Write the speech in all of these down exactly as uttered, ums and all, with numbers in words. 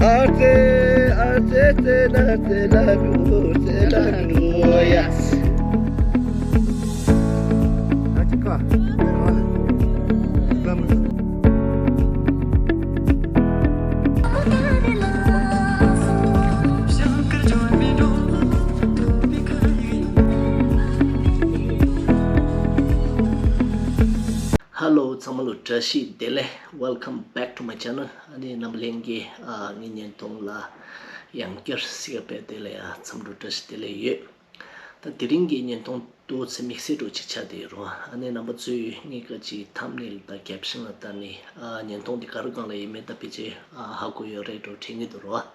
ཨ་ཙེ་ཨ་ཙེ་ཙེ་ན་ཙེ་ན་རུ་ཙེ་ན་རུ་ཡ། ཨ་ཅི་ཀ། Hello ཚང་མ་ལ་བཀྲ་ཤིས་བདེ་ལེགས། Welcome back to my channel. ཨ་ནི་རྣམ་པ་ལྷན་རྒྱས་ཨ་ངའི་བརྙན་ཐུང་ལ་ཡང་བསྐྱར་གཟིགས་པའི་དེ་ལ་ཡང་འཚམས་འདྲི་བཀྲ་ཤིས་བདེ་ལེགས་ཡོད། ད་དེ་རིང་གི་བརྙན་ཐུང་ཏོག་ཙམ་དམིགས་བསལ་འདྲ་ཅིག་ཆགས་བསྡད་ཡོད་རེད། ཨ་ནི་རྣམ་པ་ཚོས་ངའི་ཁ་ཅིག་ཐམ་ནེལ་དང་ཀེབ་ཤན་ལ་ལྟ་ནས་ཨ་བརྙན་ཐུང་འདི་ག་རེ་སྒང་ལ་ཡིན་མིན་ད་ཕལ་ཆེར་ཨ་ཧ་གོ་ཡོད་རེད་འགྲོ་དྲན་གྱི་འདུག་རེད།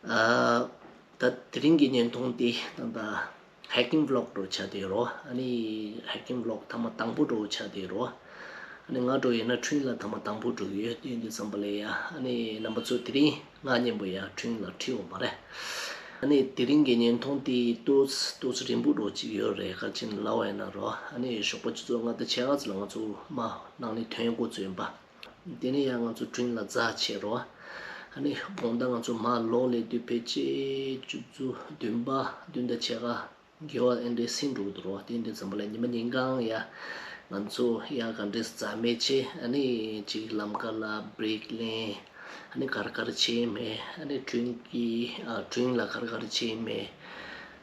ཨ་ད་དེ་རིང་གི་བརྙན་ཐུང་འདི་ད་ལྟ་hiking vlog འདྲ་ཆགས་བསྡད་ཡོད་རེད། ཨ་ནི་hiking vlog ཐེངས་མ་དང་པོ་འདྲ་ཆགས་བསྡད་ཡོད་རེད། ཨ་ནི་ང་འདྲ་ཡིན་ན་ཁྲིན་ལ་ཐེངས་མ་དང་པོ་འགྲོ་གི་ཡོད། དེ་ཡིན་དུས་ཙམ་པ་ལ་ཡ་ཨ་ནི་རྣམ་པ་ཚོ་དེ་རིང་ང་མཉམ་པོ་ཡ་ཁྲིན་ལ་ཁྲིད་འོང་བ་རེད། ཨ་ནི་དེ་རིང་གི་བརྙན་ཐུང་དེ་ཏོག་ཙམ་ཏོག་ཙམ་རིང་པོ་འདྲ་ཅིག་ཡོད་རེད། ག་ཅི་ལབ་པ་ཡིན་ན་རོ། ཨ་ནི་ཞོགས་པ་ཆུ་ཚོད་ལྔ་དང་ཕྱེད་ཀ་ཙམ་ལ་ང་ཚོ་མར་ནང་ནས་ཐོན་འགོ་ཚུགས་ཡིན་པ། དེ་ནས་ཡང་ང་ཚོ་ཁྲིན་ལ་འཛེགས་བྱས་རོ། ཨ་ནི་དགོང་དག་ང་ཚོ་མར་ལོག་སླེབས་དུས་ཕལ་ཆེར་ཆུ་ཚོད་བདུན་པ་བདུན་དང་ཕྱེད་ཀ་དགེ་བ་ཨེ་འདྲས་ཟིན་འགྲོ་གི་འདུག་རོ། དེ་འདྲ་ཙམ་པ་ལ་ཉི་མ་ཉིན་གང་ཡ་ང་ཚོ་ཡ་ག་འདྲས་འཛེགས་མེད་བྱས། ཨ་ནི་ཅིག་ལམ་ཁ་ལ་བྷི་རེག་ལེན། ཨ་ནི་ག་རེ་ག་རེ་བྱས་མེད། ཨ་ནི་ཁྲིན་གྱི་ཨ་ཁྲིན་ལ་ག་རེ་ག་རེ་བྱས་མེད།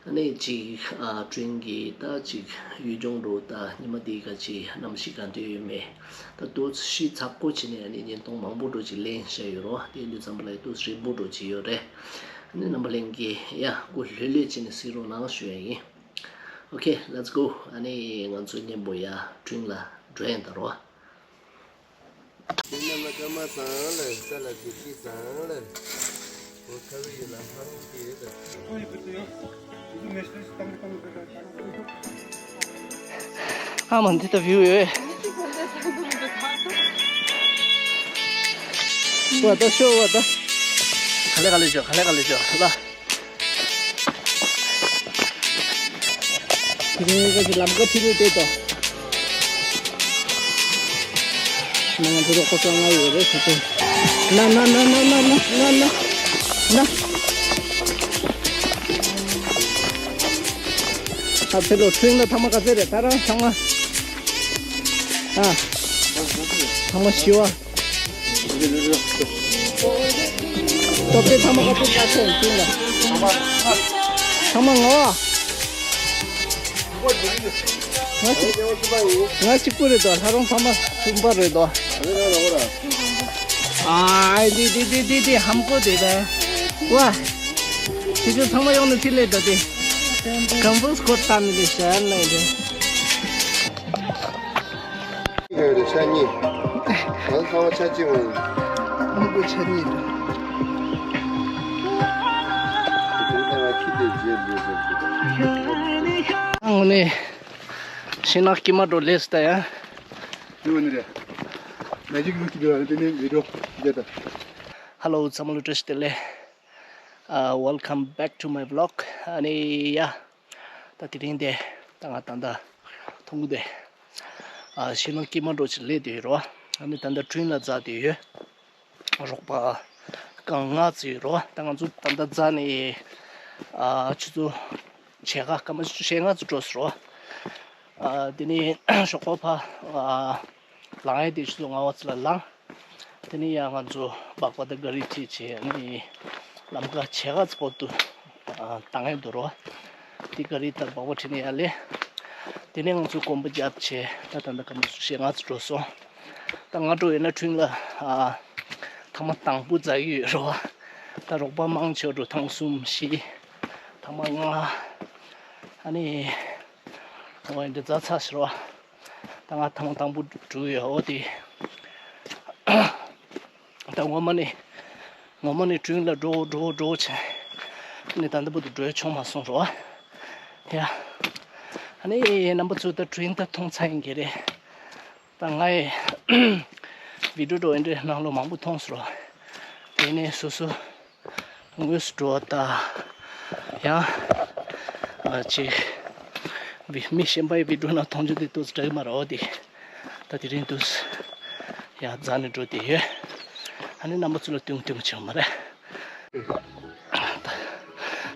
ཨ་ནི་ཅིག་ཨ་ཁྲིན་གྱི་ད་ཅིག་ཡུལ་ལྗོངས་འདྲ་ད་ཉི་མ་དེའི་ག་ཅིག་གནམ་གཤིས་ག་འདྲས་ཡོད་མེད། ད་ཏོག་ཙམ་ཞིབ་ཚགས་པོ་བྱས་ནས་ཨ་ནི་བརྙན་ཐུང་མང་པོ་འདྲ་ཅིག་ལེན་བཞག་ཡོད་རོ། དེ་འདྲ་ཙམ་པ་ལ་ཏོག་ཙམ་རིང་པོ་འདྲ་ཅིག་ཡོད་རེད། ཨ་ནི་རྣམ་པ་ལྷན་རྒྱས་ཡ་སྒོ་ལྷོད་ལྷོད་བྱས་ནས་གཟིགས་རོགས་གནང་ཞུ་ཡ་ཡིན། Okay, let's go. ཨ་ནི་ང་ཚོ་མཉམ་པོ་ཡ་ཁྲིན་ལ་འགྲོ་ཡ་ད་རོ། ཨ་མ་འདི་ལྟ་བིའུ་ཡོད། བ་ད་ཤོ་བ་ད། ག་ལེ་ག་ལེ་ཅོ་ག་ལེ་ག་ལེ་ཅོ་ལ། དེ་རིང་ག་ཅིག་ལམ་ཁ་ཁྲིད་ནས་བསྡད་དོ། ང་ཚོ་རོགས་པ་གང་ང་ཡོད་རེད་ཟེར་ཏེ། ན་ན་ན། ཨ་ཕེ་ལོ་ཁྲིན་ལ་ཐ་མ་ག་ཚད་རེད་ད་རང་ཚང་མ། ཨ། ཐ་མ་བཞི་བ། སྟོབས་ཆེ་ཐ་མ་ག་ཚོད་ག་ཚོད་ཡིན་ལ། ཐ་མ་ལྔ་བ། ང་གཅིག་ང་གཅིག་པུ་རེད་དོ། ལྷ་རོང་ཐ་མ་གསུམ་པ་རེད་དོ། ཨ་འདི་འདི་འདི་འདི་འདི་ཧམ་གོ་དེ་ད། ཝ། དེ་ཚོ་ཚང་མ་ཡོང་ནས་ཕྱི་ལས་དོ་དེ། གང་བོ་སྐོར་བཏང་ནས་ཤར་ལ་ཡིན། ཡོད་རེད་ཆ་གཉིས། ང་ཚོ་ཚང་མ་ཆ་གཅིག་ཡིན། ཨ་ཁུ་ཆ་གཉིས་རེད། དེ་ཚོ་ང་ཁྱི་དེ་རྗེས་ལུས་ཟེར་གྱི་འདུག་ཨ་ངོ་ནས་ཤིང་ནགས་དཀྱིལ་མ་འགྲོ་ལས་སུ་ད་ཡ། དེ་འོ་ནི་རེད། མེ་ཇིག་ལུག་གི་འདུག་ཨ་ནི་དེ་ནས་བི་ཌིའོ་རྒྱག་ད། Hello ཚང་མ་ལ་བཀྲ་ཤིས་བདེ་ལེགས། Uh, welcome back to my vlog. ཨ་ནི་ཡ། ད་དེ་རིང་དེ་ད་ང་ད་ལྟ་ཐུང་གུ་དེ་ཨ་ཤིང་ནགས་དཀྱིལ་མ་འགྲོ་ཅིག་སླེབས་བསྡད་ཡོད་རོ། ཨ་ནི་ད་ལྟ་ཁྲིན་ལ་འཛེགས་བསྡད་ཡོད། རོགས་པ་གང་ང་ཙི་ཡོད་རོ། ད་ང་ཚོ་ད་ལྟ་འཛེགས་ནས་ཨ་ཆུ་ཚོད་ཕྱེད་ཀ་སྐར་མ་ཆུ་ཚོད་ཕྱེད་ལྔ་ཙམ་འགྲོ་སོང་རོ། ཨ་དེ་ནས་ཞོགས་པ་ཕ་ཨ་ལངས་ཡས་དེ་ཆུ་ཚོད་ལྔ་པ་ཙམ་ལ་ལངས། དེ་ནས་ཡང་ང་ཚོ་སྦག་སྦག་དང་ག་རི་ཁྲིད་བྱས་ནས་ལམ་ཁ་ཕྱེད་ཀ་ཙམ་བར་དུ་ཨ་བཏང་ཡས་འདུག་རོ། དེ་ག་རི་དང་སྦག་སྦག་ཁྲིད་ནས་ཡར་སླེབས། དེ་ནས་ང་ཚོ་གོམ་པ་བརྒྱབ་བྱས་ད་ད་ལྟ་སྐར་མ་ཆུ་ཚོད་ཕྱེད་ལྔ་ཙམ་འགྲོ་སོང་། ད་ང་འགྲོ་ཡོད་ན་ཁྲིན་ལ་ཨ་ཐེངས་མ་དང་པོ་འཛེགས་ཀྱི་ཡོད་རོ། ད་རོགས་པ་མང་ཆེ་བ་འགྲོ་ཐེངས་གསུམ་བཞི། ཐེངས་མ་ལྔ། ཨ་ནི་འོ་འདི་འཛེགས་ཚར་ཤག་རོ། ད་ང་ཐེངས་དང་པོ་འགྲོ་ཡོད། འོ་དེ། ད་ངོ་མ་ནི། ངོ་མ་ནི་ཁྲིན་ལ་འགྲོ་འགྲོ་འགྲོ་བྱས། ནི་ད་ལྟ་བར་དུ་འགྲོ་ཡ་བྱུང་མ་སོང་རོ། ཡ། ཨ་ནི་རྣམ་པ་ཚོ་ད་ཁྲིན་ད་མཐོང་ཚར་ཡིན་གྱི་རེད། ད་ང་ཡི་བི་ཌིའོ་འགྲོ་ཡིན་འདྲ་ནང་ལོགས་མང་པོ་མཐོང་སོང་རོ། དེ་ནས་སོ་སོ། དངོས་སུ་འགྲོ་བ་དང་། ཡང་། ཨ་ཅིག་བི་མི་གཞན་པ་ཡི་བི་ཌིའོ་ནང་མཐོང་རྒྱུ་དེ་ཏོག་ཙམ་འདྲ་གི་མ་རེད་འོ་དེ། ད་དེ་རིང་ཏོག་ཙམ་ ཡ་རྫ་ནས་འགྲོ་དེ་ཡོད། ཨ་ནི་རྣམ་པ་ཚོ་ལ་སྟོན་སྟོན་ཆོག་མ་རེད།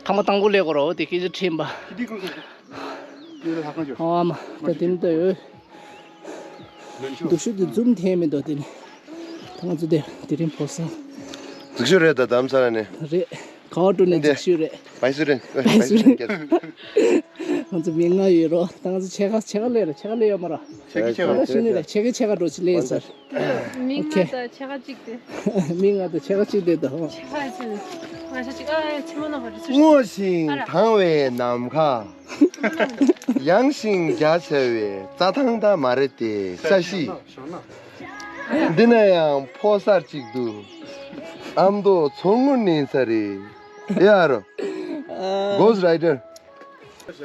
ཐ་མ་དང་པོ་ལས་གོ་རོ་དེ་སྐད་ཆ་ཁྲིམ་པ། ཨ་མ་ད་དེ་ནི་ད་ཡོད། འདུག་ཤུ་དེ་འཛུམ་ཐེན་མི་འདུག་དེ་ནི། ད་ང་ཚོ་དེ་དེ་རིང་ཕོ་ས། འདུག་ཤུ་རེད་ད་དམ་ས་ལ་ནི། རེད། ག་བ་འགྲོ་ནས་འདུག་ཤུ་རེད། བའི་སུ་རེད། བའི་སུ་རེད། ང་ཚོ་མི་ལྔ་ཡོད་རོ། ད་ང་ཚོ་ཕྱེད་ཀ་ཕྱེད་ཀ་ལས་ར་ཕྱེད་ཀ་ལས་ཡོད་མ་ར། ཕྱེད་ཀ་ཕྱེད་ཀ་ཕྱེད་ཀ་ཕྱེད་ཀ་ཕྱེད་ཀ་འགྲོ་ཅི་ལས་ཡིན་ཟེར། མི་ལྔ་དང་ཕྱེད་ཀ་གཅིག་དེ། མི་ལྔ་དང་ཕྱེད་ཀ་གཅིག་དེ་དང་། ཕྱེད་ཀ་གཅིག་ང་ཤ་གཅིག་ཨ་ཆི་མ་ན་བར་སྔོ་ཞིང་དྭངས་བའི་ནམ་མཁའ། ཡངས་ཤིང་རྒྱ་ཆེ་བའི་རྩྭ་ཐང་ད་མ་རེད་དེ་ས་གཞི། འདི་ན་ཡང་ཕོ་གསར་གཅིག་འདུག་ཨ་མདོ་མཚོ་སྔོན་ནས་ས་རེད། ཡ་རོ། Ghost Rider། གྲོགས་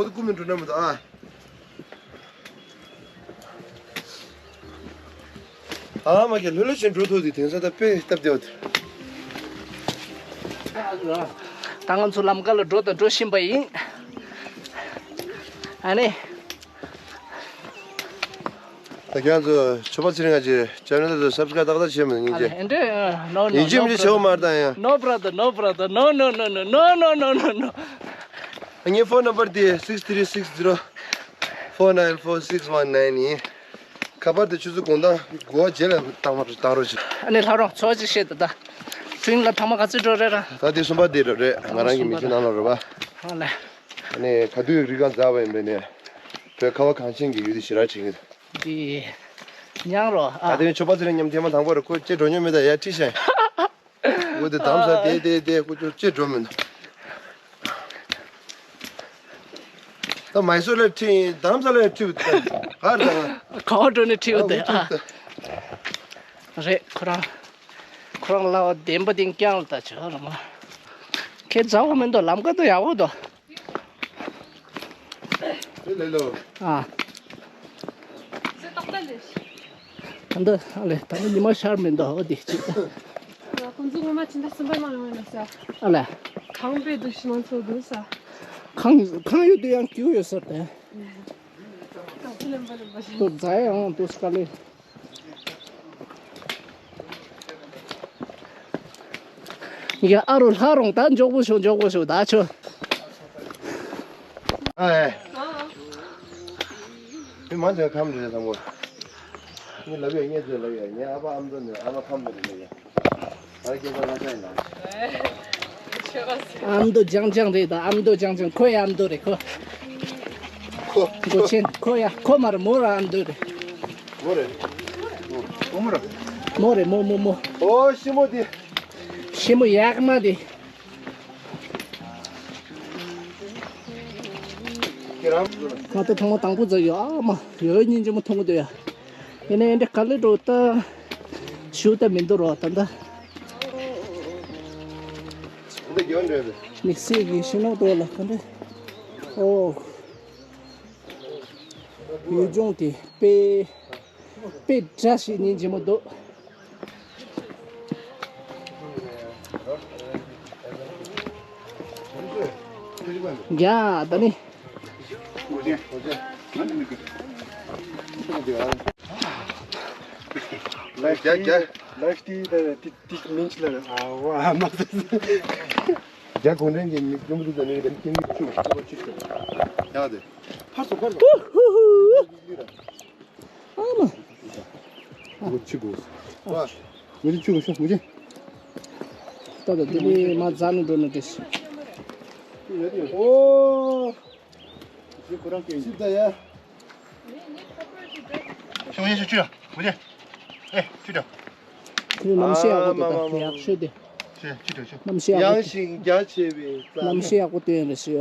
དེ་ཀུ་མི་འགྲོ་ན་མི་འདུག་ཨ། ཨ་མ་ཁྱེད་ལྷོད་ལྷོད་བྱས་འགྲོ་ཐུབ་དེ་དེང་སང་ད་དཔེ་སྟབས་བདེ་བ་དེ། ད་ང་ཚོ་ལམ་ཁ་ལ་འགྲོ་དང་འགྲོ་བཞིན་པ་ཡིན། ཨ་ནི། ད་ཁྱེད་ཚོ་ཆོས་པ་ཚེ་རིང་ང་ཅི་ཅེ་ནལ་དུ་སབ་སི་ཀ་རའིབ་ཏག་ཏག་བྱེད་མི་ཉིན་རྗེ། ཨ་ལེ་འདྲེ་ནོ་ནོ་ཡིན་གཅིག་མིན་གཅིག་བྱེད་འོ་མར་དང་ཡང་། No brother, no brother, no, no, no, no, no, no, no, no, no, no. ངའི་ཕོན་ནམ་བར་དེ་six three six zero four nine four six one nine ཡིན། ཁ་པར་དེ་ཆུ་ཚོད་དགོང་དག་དགུ་པ་རྗེས་ལ་བཏང་བར་བཏང་རོགས་བྱེད། ཨ་ནི་ལྷ་རོང་ཚོ་ཅིག་བཤད་ད་ད། ཁྲིན་ལ་ཐ་མ་ག་ཚོད་འགྲོ་རེད་ར། ད་དེ་གསུམ་པ་དེ་རེད་ང་རང་གི་མི་ཚེ་ནང་ལ་རེད་པ། ཨ་ལེ། ཨ་ནི་ག་དུས་རི་སྒང་འཛེགས་པ་ཡིན་པས་ནས། བོད་ཁ་བ་གངས་ཅན་གྱི་ཡུལ་དུ་ཞེ་དྲག་བྱེད་ཀྱི་འདུག་འདི། མྱང་རོ་ཨ། ད་དེ་ནི་ཆོས་པ་ཚེ་རིང་མཉམ་ཐེངས་མ་དང་པོ་རེད་ཁོ་ཅི་འགྲོ་མྱོང་མེད་ད་ཡ་ཁྲིད་ཤག་ཁོ་དེ་དམ་ས་དེ་དེ་དེ་ཁོ་ཚོ་ཅི་འགྲོ་མི་འདུག་ད་མའི་སོར་ལ་ཁྲིད་ཡིན་དམ་ས་ལ་ཁྲིད་ག་རེ་དང་། ག་བ་འགྲོ་ནས་ཁྲིད་ཡོད་དེ་ཨ། རེད་ཁོ་རང་། ཁོ་རང་ལ་བ་བདེན་པ་བདེན་རྐྱང་ལ་ད་ཆ་ར་མ། ཁྱེད་མཛའ་བོ་མི་འདུག་ལམ་ཀ་ཏུ་ཡག་པོ་འདུག་ཨ། ད་འདི་ཨ་ལེ་ད་འདི་ཉི་མ་ཤར་མི་འདུག་འོ་དེ་ཅིག་ཁོང་ཚོ་ངོ་མ་ཕྱི་ཟླ་གསུམ་པའི་ནང་ཡོང་བ་ཡིན་ན་ས། ཨ་ལེ། གངས་དཔེ་འདུག་ཤི་མང་ཚོགས་འདུག་ས། གངས་གངས་ཡོད་དུ་ཡང་སྐྱིད་ཡོད་ས་རེད། གངས་ཚོ་ལེན་པ་ལེན་པ་ཞིག་ཏུ་རྫ་ཡང་འདུག་དཀའ་ལས། ཡ་ཨ་རོ་ལྷ་རོང་ད་མགྱོགས་པོ་ཤོག་མགྱོགས་པོ་ཤོག་ད་ཆོ། ཨ་ཨེ། མི་མང་ཆེ་ཁམས་རེད་དང་པོ། ངས་ལབ་ཡ་ངས་ཚོས་ལབ་ཡ་ངའི་ཨ་ཕ་ཨ་མདོ་ནས་ཨ་མ་ཁམས་རེད་ལབ་ཡ། ང་སྐྱེས་པ་ལྷ་ས་ཡིན་ལ། ཨ་མདོ་ལྗང་ལྗང་རེད་ད་ཨ་མདོ་ལྗང་ལྗང་ཁོ་ཡ་ཨ་མདོ་རེད་ཁོ། ཁོ། མགོ་ཆེན་ཁོ་ཡ་ཁོ་མ་རེད་མོ་ར་ཨ་མདོ་རེད། མོ་རེད། མོ་མོ་ར། མོ་རེད་མོ་མོ་མོ། ཨོ་ཤི་མོ་དེ། ཤི་མོ་ཡག་མ་དེ། ཁྱེད་རང་། ང་ད་ཐོག་མ་དང་པོ་ཙམ་ཡོད་ཨ་མ་ཡོད་སྙིང་རྗེ་མོ་མཐོང་གི་འདུག་ཡ། ཡིན་ན་ཡིན་འདྲ་ག་ལེ་འགྲོ་ད། ཞུ་ད་མི་འདུག་རོ་ད་ད། འདི་རྒྱུན་འབྲས་དེ། དམིགས་བསལ་གྱི་ཤིང་ནགས་དོ་ལ་ག་འདྲ། ཨོ། ཡུལ་ལྗོངས་དེ་དཔེ། དཔེ་བཀྲ་ཤིས་སྙིང་རྗེ་མོ་འདུག་ཡ་ད་ནི། རྒྱ་རྒྱ། ལའིབ་ཊི་ད་ཏི་ཏི་མིན་ཆི་ལ་ཨ་ཝ་མ་ཟེར། རྒྱ་གུང་ཁྲན་གྱི་མི་ཀྲུང་གོ་ཚོ་ནི་རིམ་ཁྱིམ་གྱི་ཆུ་ཆུ་ཆུ་ཆུ། ཡང་དེ། ཕར་སོང་ཕར་སོང་། ཨ་མ། ངོ་ཆུ་གོ། ང་ཆུ་གོ་ཤོག་ངོ་ཆུ། ད་ད་དེ་ནི་མ་ཛ་ནི་འགྲོ་ནི་དེ། ཨོ། ཞིབ་ད་ཡ། ཤོག་ཡེ་ཤོག་ཆུ་ཡ། མུ་ཅེ། ཨེ་ཆུ་ད། ཁྱོད་གནམ་གཤིས་ཡག་པོ་འདུག་ད་ཡག་ཤོས་དེ། ཆུ་ཆུ་ཆུ། གནམ་གཤིས་ཡག་པོ། ཡངས་ཤིང་རྒྱ་ཆེ་བའི་རྩྭ། གནམ་གཤིས་ཡག་པོ་དེ་ཡིན་རེད་ཤི་ཡ།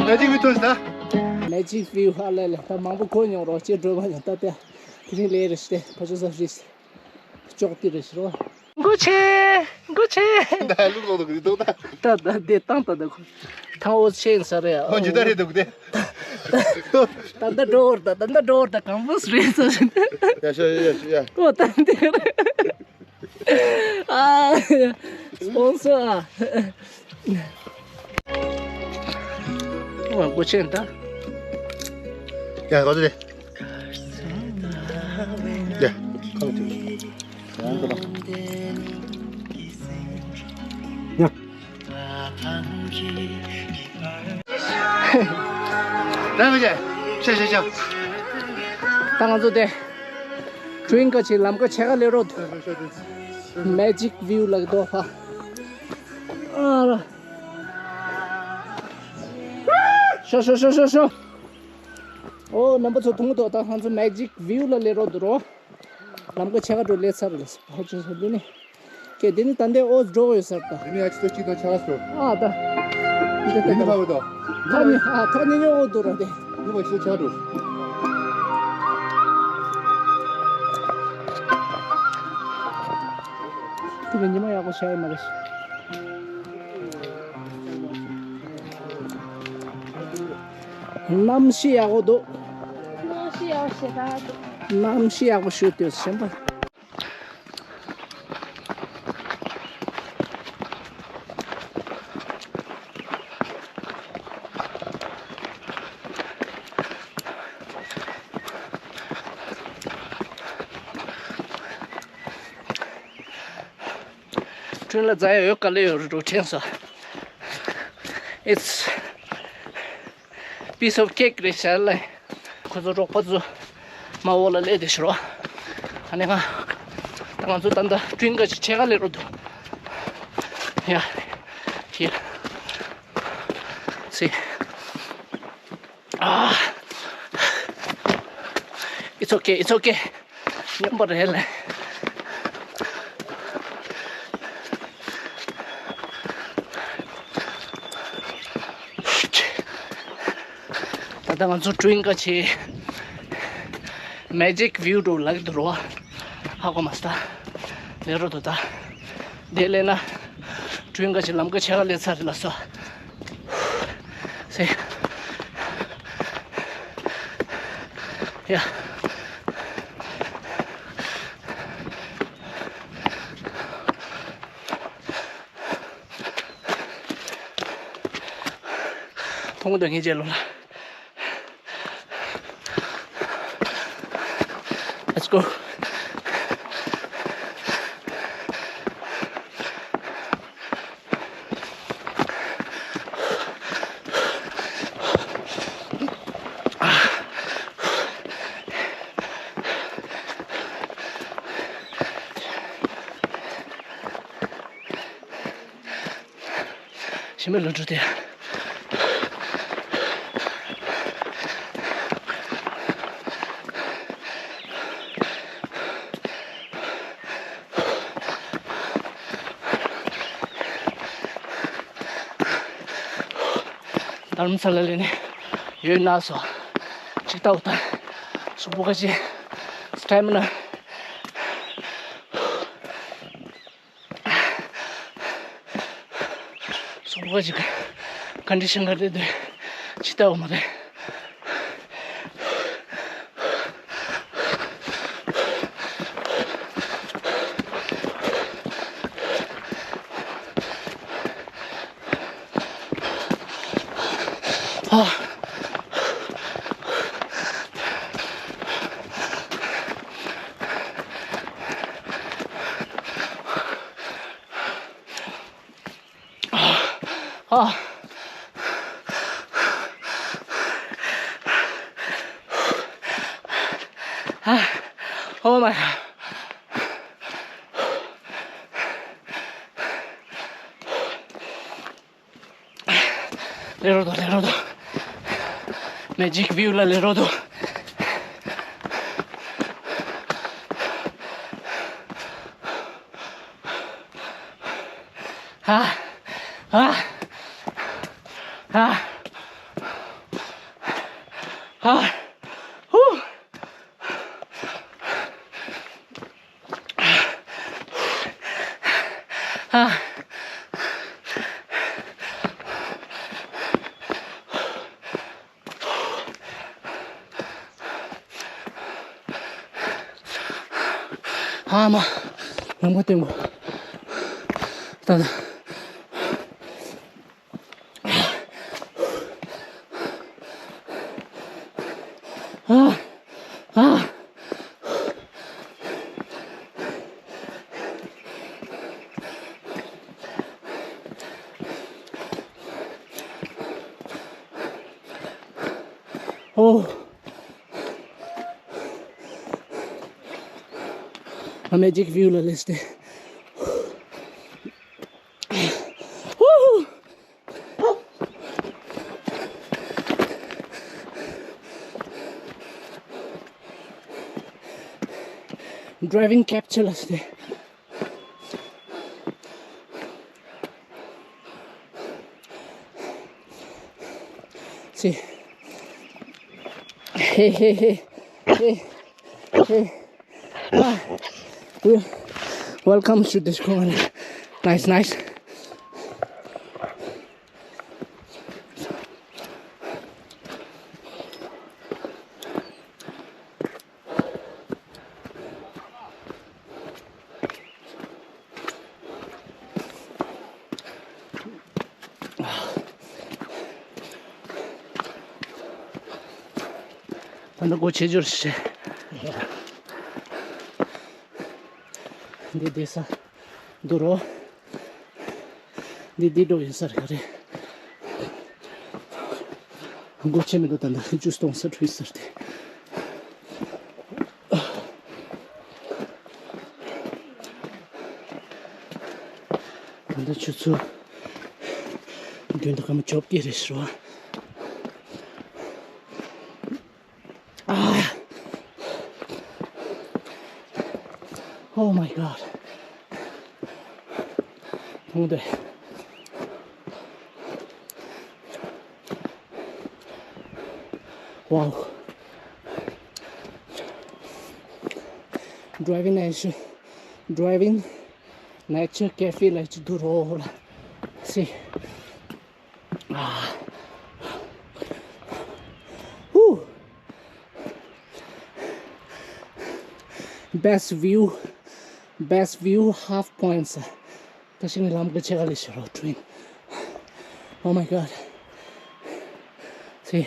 Magic View ཐོན་ཟེར། Magic View ཧ་ལས་ལས། ད་མང་པོ་གོ་མྱོང་རོགས་ཅེས་འགྲོ་བ་ཡང་ད་ལྟ་དེ་རིང་ལས་རེ་ཞིག་ཕ་ཆོ་ས་རེ་ཞིག་ཅོག་ཏི་རེ་ཞིག་རོ། མགོ་ཆེ། མགོ་ཆེ། ད་ལུག་ལོག་ཏུ་གི་ཏོག་ད། ད་ད་དེ་ཏང་ད་ད་ཁོ་ཐང་འོ་ཆེན་ས་རེ་ཨ། ཨོ་ཇི་ད་རེད་འདུག་དེ། ད་ད་འགྲོ་བར་ད་ད་ད་འགྲོ་བར་ད་གང་པོ་རེད་ས་ཞིག་ཡ་ཤོ་ཡ་ཤོ་ཡ། ཨོ་ད་འདི་རེད། ཨ། སྤོན་སོར་ཨ། ཨོ་སྒོ་ཆེན་ད། ཡ་གོ་དེ། ཡ། ཁང་དེ། ཡང་གོ་ད། ཡ། ད་མི་ཆེ། ཤ་ཤ་ཤ། ད་ང་ཚོ་དེ། ཀྲུའིན་ཀ་ཆེ་ལམ་ཀ་ཆེ་ག་ལེ་རོ། Magic View ལ་གི་དོ་ཧ། ཨ་ར། ཤོ་ཤོ་ཤོ་ཤོ་ཤོ། ཨོ་རྣམ་པ་ཚོ་ཐུང་དོ་ད་ང་ཚོ་Magic View ལ་ལེ་རོ་དུ་རོ། ལམ་ཀ་ཆེ་ག་འགྲོ་ལེ་ཚར་ལེ་ཧ་ཅི་སོ་འདི་ནི། ཀྱེ་དེ་ནི་ད་ལྟའི་ཨོ་འགྲོ་ཡོད་ཟེར་ད། དེ་ནི་ཡ་ཆི་ཏོ་གཅིག་དང་ཆ་ག་སོ། ཨ་ད། འདི་ད་དེ་ནི་ད། ཕ་བོ་དོ། ཐ་ནི་ཨ་ཐ་ནི་ཉོ་འོ་འདུག་ར་དེ། ནི་བ་ཆི་ཏོ་ཆ་ག་འགྲོ། དེ་ནི་ཉི་མ་ཡག་པོ་ཆགས་ཡོད་མ་རེད། གནམ་གཤིས་ཡག་པོ་འདུག་གནམ་གཤིས་ཡག་པོ་ཞེ་དྲག་འདུག་གནམ་གཤིས་ཡག་པོ་ཞུ་དུས་ཞེན་པ། ཁྲུན་ལ་རྫ་ཡ་ཡོད་ག་ལེ་ཡོད་རུ་འགྲོ་དྲན་སོ། It's piece of cake རེད་ཤར་ལ། ཁོ་ཚོ་རོགས་པ་ཚོ་མ་འོག་ལ་སླེབས་དེ་ཤི་རོ། ཨ་ནི་ང་ད་ང་ཚོ་ད་ལྟ་ཀྲིན་ཀ་ཆེ་ཆེ་ག་ལེ་རོ་འདུག་ཡ། ཡ། སི། ཨ། It's okay, it's okay. མཉམ་པ་རེད་ལ། ད་ལྟ་ང་ཚོ་ཀྲུན་ཀ་ཆེ་Magic View འགྲོ་ལག་འདུག་རོ། ཧ་གོ་མ་སྟ། ལེ་རོ་དོ་ད། དེ་ལས་ན་ཀྲུན་ཀ་ཆེ་ལམ་ཀ་ཆེ་ག་ལེ་ཚར་ལ་སོ། སེ། ཡ། མཐོང་གི་འདུག་ངས་རྗེས་ལོ་ལ། Let's go. ཞི་མི་ལོ་འགྲོ་དེ། དྷ་རམ་ས་ལ་ལས་ནས་ཡོད་ན་སོ། ཅིག་ལྟ་བུ་དང་། གཟུགས་པོ་ག་ཅི། སི་ཊེ་མི་ན། གཟུགས་པོ་ག་ཅི། ཀོན་ཌི་ཤན་ག་རེ་འདུག་ཅིག་ལྟ་བུ་མ་རེད། ཨ། ཨ། ཨ། Oh my God. ལེ་རོ་དོ། ལེ་རོ་དོ། མེ་ཇིག་བིའུ་ལ་ལེ་རོ་དོ། ཨ། ཨ། ཨ། ཧ། ཧུ། ཧ། ཧ་མ། ལམ་ཁ་སྟོན་གོ། ད་ད། ཨ། ཨ། ཨོ། ཨ་མེ་ཇིག་བིའུ་ལ་སླེབས་ཏེ། Driving capture ལ་སྟེ། See. Hey, hey, hey. Hey. Hey. Ah. Well, welcome to this corner. Nice, nice. ད་ནི་སྒོ་ཕྱེ་འབྱོར་བྱེད། འདི་བསྡད་ས་འདུག་རོ། འདི་འདི་འགྲོ་ཡིན་ས་རེད། སྒོ་ཕྱེ་མི་འདུག་ད་ནི་ཇུས་གཏོང་ས་འགྲོ་ཡིན་ས་རེད། ད་ལྟ་ཆུ་ཚོད་བདུན་དང་སྐར་མ་བཅོ་བརྒྱད་རེད་ཟེར་བ། ཨ། Oh my God. མཐོང་དེ། Wow. Driving nature, driving nature cafe ལ་ཅི་འདུག་རོ་ལ། See. Ah. Woo. Best view, best view, half points. ད་ཤིང་ལམ་གྱི་ཆེ་ག་ལས་ཤོར་བ་ཀྲིན། Oh my God. See.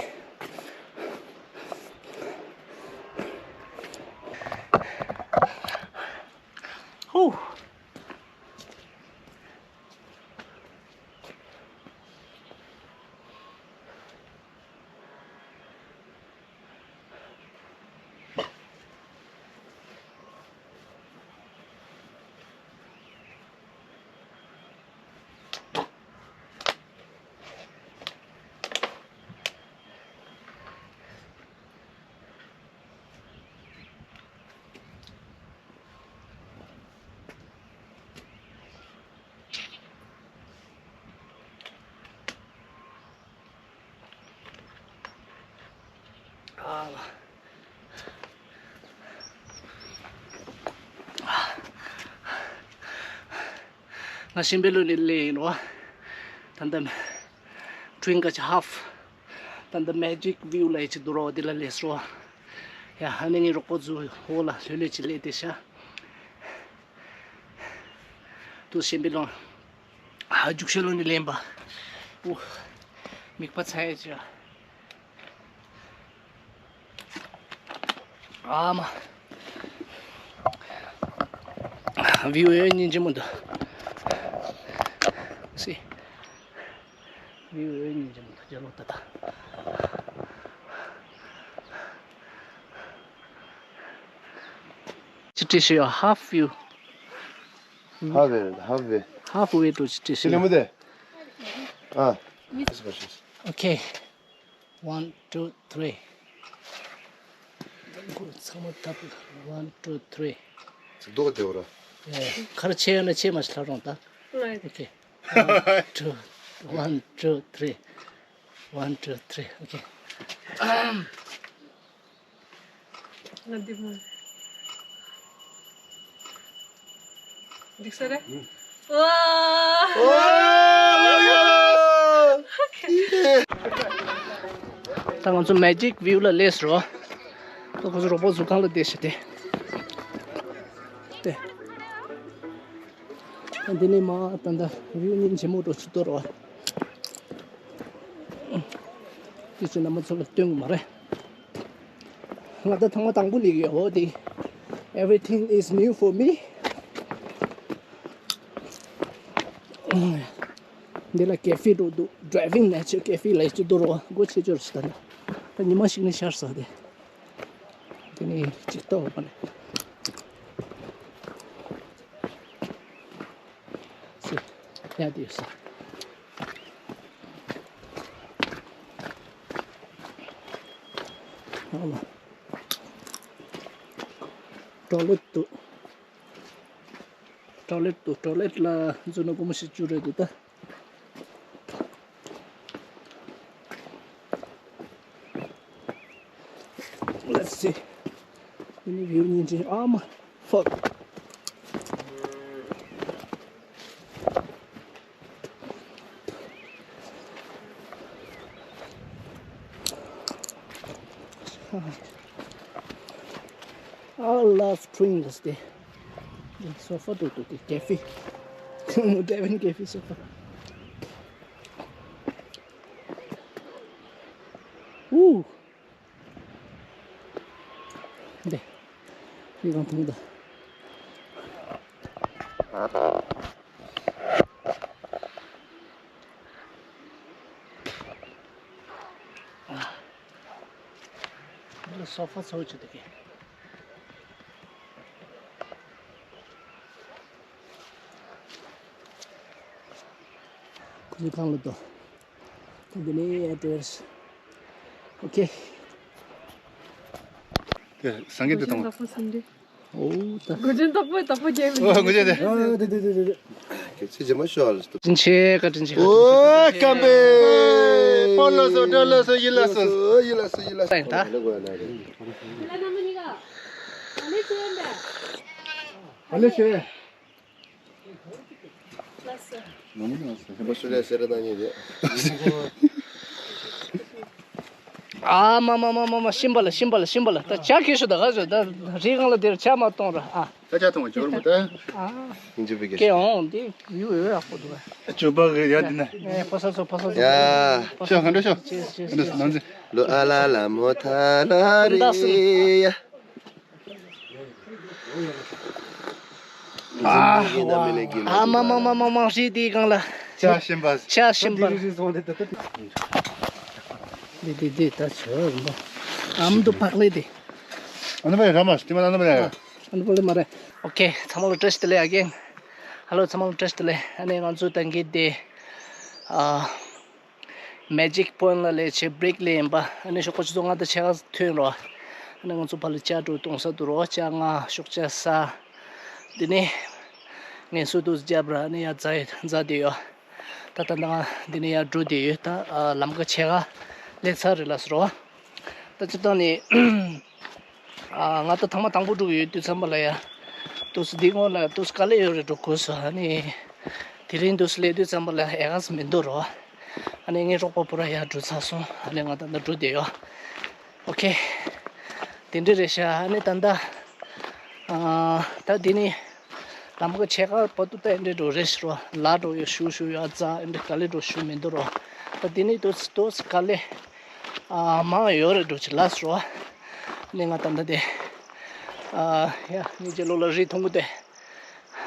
Whew. ང་ཤིང་པའི་ལུང་ནས་སླེབས་ཡིན་རོ། ད་ལྟ་ཀྲིན་ག་ཅི་ཧབ། ད་ལྟ་མེ་ཇིག་བིའུ་ལ་ཡི་ཅི་འདུག་རོ་འདི་ལ་སླེབས་སོ། ཡ་ཧ་ནི་ངའི་རོགས་པོ་ཚོ་འོག་ལ་ལྷོད་ལྷོད་ཅིག་སླེབས་བསྡད་ཤག་ཏུ་ཤིང་པའི་ལུང་། ཧ་རྒྱུག་ཤེས་ལོ་ནི་ལེན་པ། ཨུ། མིག་པ་ཚ་ཡ་ཅི། ཨ་མ། བིའུ་ཡོད་སྙིང་རྗེ་མོ་འདུག See. བིའུ་ཡོད་སྙིང་རྗེ་མོ་འདུག་རྒྱ་ལོ་ད་ད། ཅི་བྲིས་ཤི་ཡོད། Half view. Halfway, halfway. Halfway to ཅི་བྲིས་ཤི་ཡོད། ཨ། Okay. One, two, three. ཚང་མ་ཐབ། One, two, three. ཚིག་རྡོག་དེ་བོ་ར། ཁར་ཆེ་ཡོད་ན་ཆེ་མ་ཞིག་ལྷག་རོང་ད། Okay. One, two, one, two, three. One, two, three. Okay. ང་འདི་མ། འགྲིག་ས་རེད། ད་ང་ཚོ་Magic View ལ་སླེབས་སོང་། ད་ཁོ་ཚོ་རོགས་པ་ཚོ་གང་ལ་བསྡད་ཤག་དེ། དེ། ད་འདི་ནས་མར་ད་ལྟ་view སྙིང་རྗེ་མོ་འདྲ་ཅིག་འདུག་རོ། དེ་ཚོ་རྣམ་པ་ཚོ་ལ་སྟོན་གི་མ་རེད། ང་ད་ཐེངས་མ་དང་པོ་སླེབས་ཡོད། འོ་དེ། Everything is new for me. འདི་ལ་cafe འདྲ་འདུག Driving Nature Cafe ལབ་ཅིག་འདུག་རོ། སྒོ་ཕྱེ་ཅོར་ཞིག་ད་ལྟ། ད་ཉི་མ་ཞིག་ནས་ཤར་ས་དེ། དེ་ནས་ཅིག་ལྟ་བ་ནས། སི། ཡ་དེ་ཡོད་ས། ཨ་མ། ཊོ་ལེཊ་འདུག་ཊོ་ལེཊ་འདུག་ཊོ་ལེཊ་ལ་འཛུལ་ན་སྒོར་མོ་བཞི་བཅུ་རེད་འདུག་ད། Let's see. Any view in Jin- Ah, my. Fuck. I love train this day. Sofa to to cafe. Devin cafe sofa. Ooh. 네. 이건 통다. 아. 이거 소파 소주 되게. 그냥 로 또. ཏན་ཏན་ཨེ་ཏོས། ཨོ་ཁེ། དེ་སངས་རྒྱས་དེ་དང་། ཨོ་ད། གོ་ཅན་དག་པོ་དག་པོ་རྒྱལ་ཨོ་གོ་ཅན་དེ། ཨ་དེ་དེ་དེ་དེ། ཁྱེད་ཚོས་ཇི་མ་ཤོར་ལ་སྟོབས། བཀྲ་ཤིས་བདེ་ལེགས། ཨོ་སྐམ་པས། སྤོ་ལོ་སོ་འགྲོ་ལོ་སོ་ཡིན་ལ་སོ། ཡིན་ལ་སོ་ཡིན་ལ་སོ། ད་ཡིན་ལ་སོ། ཨ་ལེ་ཤེ། ཨ་མ་མ་མ་མ་མ་ཤིམ་པ་ལ་ཤིམ་པ་ལ་ཤིམ་པ་ལ། ད་ཇ་ཁྱེར་ཤོག་ད་ག་ཟོ་ད་རི་སྒང་ལ་དེར་ཇ་མ་གཏོང་ར། ཨ། ད་ཇ་གཏོང་བ་འབྱོར་མོ་ད། ཨ། ཀེ་ཨོང་དེ་ཡུ་ཡོ་ཡག་པོ་འདུག་ཇོ་པ་གི་ཡ་དེ་ན། ཨེ་ཕོ་ས་ཚོ་ཕོ་ས་ཚོ། ཡ། ཤོག་ག་འདྲ་ཤོག་ཅེས་ཅེས་ཅེས། ནང་འཛིན། ལོ་ཨ་ལ་ལ་མོ་ཐ་ལ་རི་ཡ། ཨ་མ་མ་མ་མ་མ་ཧྲི་དེའི་སྒང་ལ། ཆ་ཤིམ་པ། ཆ་ཤིམ་པ། དེ་དེ་དེ་ད་ཆོ་རུམ་པ། ཨམ་དུ་ཕག་ལེ་དེ། ཨ་ནི་མ་རེད་ར་མ་སྟི་མ་ཨ་ནི་མ་རེད། ཨ་ནི་པོ་ལེ་མ་རེད། ཨོ་ཁེ་ཚང་མ་ལ་བཀྲ་ཤིས་བདེ་ལེགས་again། ཧ་ལོ་ཚང་མ་ལ་བཀྲ་ཤིས་བདེ་ལེགས། ཨ་ནི་ང་ཚོ་ད་གིན་དེ། ཨ། Magic Point ལ་ལས་བྱེད་བྷི་རེག་ལས་ཡིན་པ། ཨ་ནི་ཤོག་ཁོ་ཚོ་ང་དང་ཆ་ག་ཐོན་རོགས། ཨ་ནི་ང་ཚོ་ཕར་ལ་ཇ་འདྲ་གཏོང་ས་འདུག་རོགས། ཇ་ང་ཤོག་ཇ་ཟ། དེ་ནས་ངལ་གསོ་འདྲ་བརྒྱབ་ར་ཨ་ནི་ཡར་འཛེགས་འཛེགས་བསྡད་ཡོད། ད་ད་ང་དེ་ནས་ཡར་འགྲོ་བསྡད་ཡོད། ད་ལམ་ཁ་ཕྱེད་ཀ་སླེབས་ཚར་རེད་ལབ་སོང་རོགས། ད་སྤྱིར་བཏང་ནས། ཨ། ང་ད་ཐེངས་མ་དང་པོ་འགྲོ་གི་ཡོད་དུས་ཙམ་པ་ལ་ཡ། ཏོག་ཙམ་འདི་སྔོན་ལ་ཏོག་ཙམ་དཀའ་ལས་ཡོད་རེད་འགྲོ་དགོས་སོང་། ཨ་ནི། དེ་རིང་ཏོག་ཙམ་སླེབས་དུས་ཙམ་པ་ལ་ཡ་ག་ས་མི་འདུག་རོ། ཨ་ནི་ངའི་རོགས་པ་པོ་ར་ཡར་འགྲོ་ཚར་སོང་། ཨ་ནི་ང་ད་ལྟ་འགྲོ་བསྡད་ཡོད། ཨོ་ཁེ། དེ་འདྲ་རེད་ཤག་ཨ་ནི་ད་ལྟ། ཨ། ད་འདི་ནི། ལམ་ཁ་ཕྱེད་ཀ་བར་དུ་ད་ཨེ་འདྲ་འགྲོ་རེད་ཤག་རོ། ལ་འགྲོ་ཡོད་ཞུ་ཞུ་ཡོད་ཨ་ཙ་ཨེ་འདྲ་དཀའ་ལས་འགྲོ་ཞུ་མི་འདུག་རོ། ད་འདི་ནི་ཏོག་ཙམ་ཏོག་ཙམ་དཀའ་ལས། ཨ། མང་ཡོད་རེད་འགྲོ་ཅི་ལ་སོ། ནི་ང་ད་ལྟ་དེ། ཨ། ཡ་ཉིན་རྗེས་ལོ་ལ་རི་མཐོང་གི་དེ།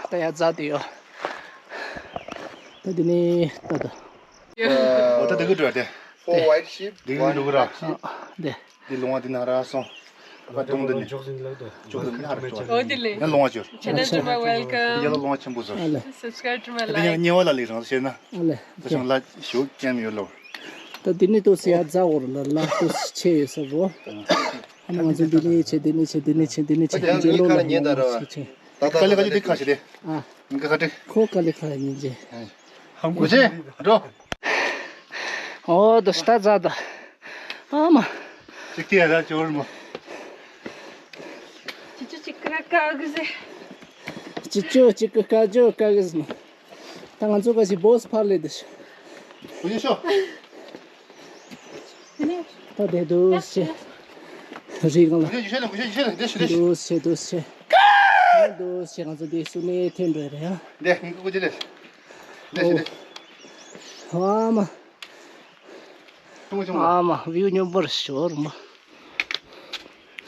ད་ཡ་རྫ་དེ་ཡོད། ད་དེ་ནི་ད་ད། འོ་ད་དེ་གི་འགྲོ་དེ། Four white sheep, དེ་གི་འགྲོ་གི་ར། ཨ། དེ། དེ་ལོང་བ་དེ་ན་ར་སོང་། ཨ་གཏོང་དེ་ནི། ཅོག་དེ་ནི་ཧ་ར་ཅོག་འོ་དེ་ལེ། ཡ་ལོང་བ་ཅོ། Channel to my welcome. ཡ་ལོ་ལོང་བ་ཆེན་པོ་བཟོ། ཨ་ལེ། Subscribe to my life. དེ་ནི་ཉེ་བ་ལ་ལེགས་རང་བཤད་ན། ཨ་ལེ། ད་ཞང་ལ་ཞོ་ཀྱང་ཡོད་ལོ། ད་དེ་ནི་ཏོག་ཙམ་ཡ་རྫ་འོར་ལ་ལ་ཏོག་ཙམ་ཆེ་ཡོད་ས་རོ། ཨ་ནི་ང་ཚོ་འདི་ནས་ཆེ་འདི་ནས་ཆེ་འདི་ནས་ཆེ་འདི་ནས་ཆེ་འདི་ལོ་ལ་ཉེ་ད་རོ། ཆེ་ཆེ། ད་ད་ལེ་ག་ཅི་འདི་ཁ་ཤི་རེད། ཨ། འགའ་ཁ་ཏེ། ཁོ་དཀའ་ལས་ཁག་ཡིན་ཅེ། ཧམ་གོ་ཆེ་འགྲོ། ཨོ་ད་ཤ་ད་ད། ཨ་མ། ཅིག་ཏི་ཡ་ད་ཅོར་མོ། ཀ་གི་ཟེ། ཅི་ཅོ་ཅི་ཀི་ཀ་ཅོ་ཀ་གི་ཟེ། ད་ང་ཚོ་ག་ཞིག་བོས་ཕར་ལས་དེ་ཤི། བུ་ཉི་ཤོ། ད་དེ་དུ་ཤེ། རི་གང་ལ། བུ་ཉི་ཤོ་ལ་བུ་ཉི་ཤོ་ལ་དེ་ཤི་དེ་ཤི། དུ་ཤེ་དུ་ཤེ། དུ་ཤེ་ང་ཚོ་དེ་སུ་ནས་ཐེན་འགྲོ་རེད་ཡ། དེ་ངི་ཀུ་ཅི་ལས། དེ་ཤི་དེ། ཨ་མ། ཨ་མ་བིའུ་སྙོམས་པོར་ཤོར་མ།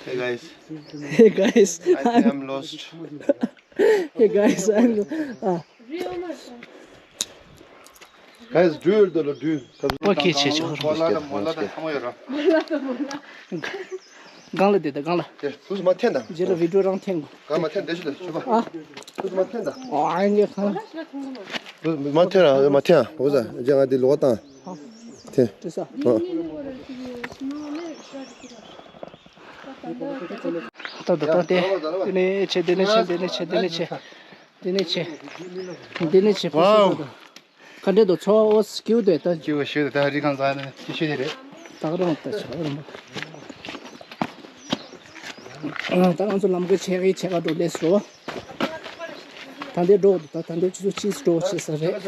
Hey guys. Hey guys. I think I'm lost. Hey guys, I'm. Ah. Guys, do you do do? Okay, che che. གང་ལ་དེ་ད་གང་ལ། དེ་ཚུགས་མ་འཐེན་ད། རྗེས་ལ་བི་ཌིའོ་རང་འཐེན་དགོས། གང་མ་འཐེན་དེ་ཤི་ལ་ཤི་བ། ཨ། ཚུགས་མ་འཐེན་ད། ཨ་ཨ་ངས་གང་། མ་འཐེན་ར་མ་འཐེན་ཨ། འོ་ཟ་རྗེས་ང་འདི་ལོག་བཏང་། འཐེན། དེ་ས། ཨ། ད་ད་ད་དེ། དེ་ནས་ཆེ་དེ་ནས་ཆེ་དེ་ནས་ཆེ་དེ་ནས་ཆེ། དེ་ནས་ཆེ། དེ་ནས་ཆེ་ཕ་སུ་ད། ག་འདྲས་འདུག་ཚོ་ཨོ་སི་ཀྱུ་དེ་ད། ཀྱུ་ཤུ་དེ་ད་རི་གང་ཟ་ནས་ཀྱི་ཤུ་དེ་རེད། ད་ག་རང་ད་ཆ་རང་མ། ད་ང་ཚོ་ལམ་ཁ་ཆེ་གི་ཆེ་ག་འགྲོ་ལས་སོ། ད་འདི་འགྲོ་འདུག་ད་ད་འདི་ཆུ་ཚོད་ཕྱིས་འགྲོ་ཆེ་ས་རེད། ད་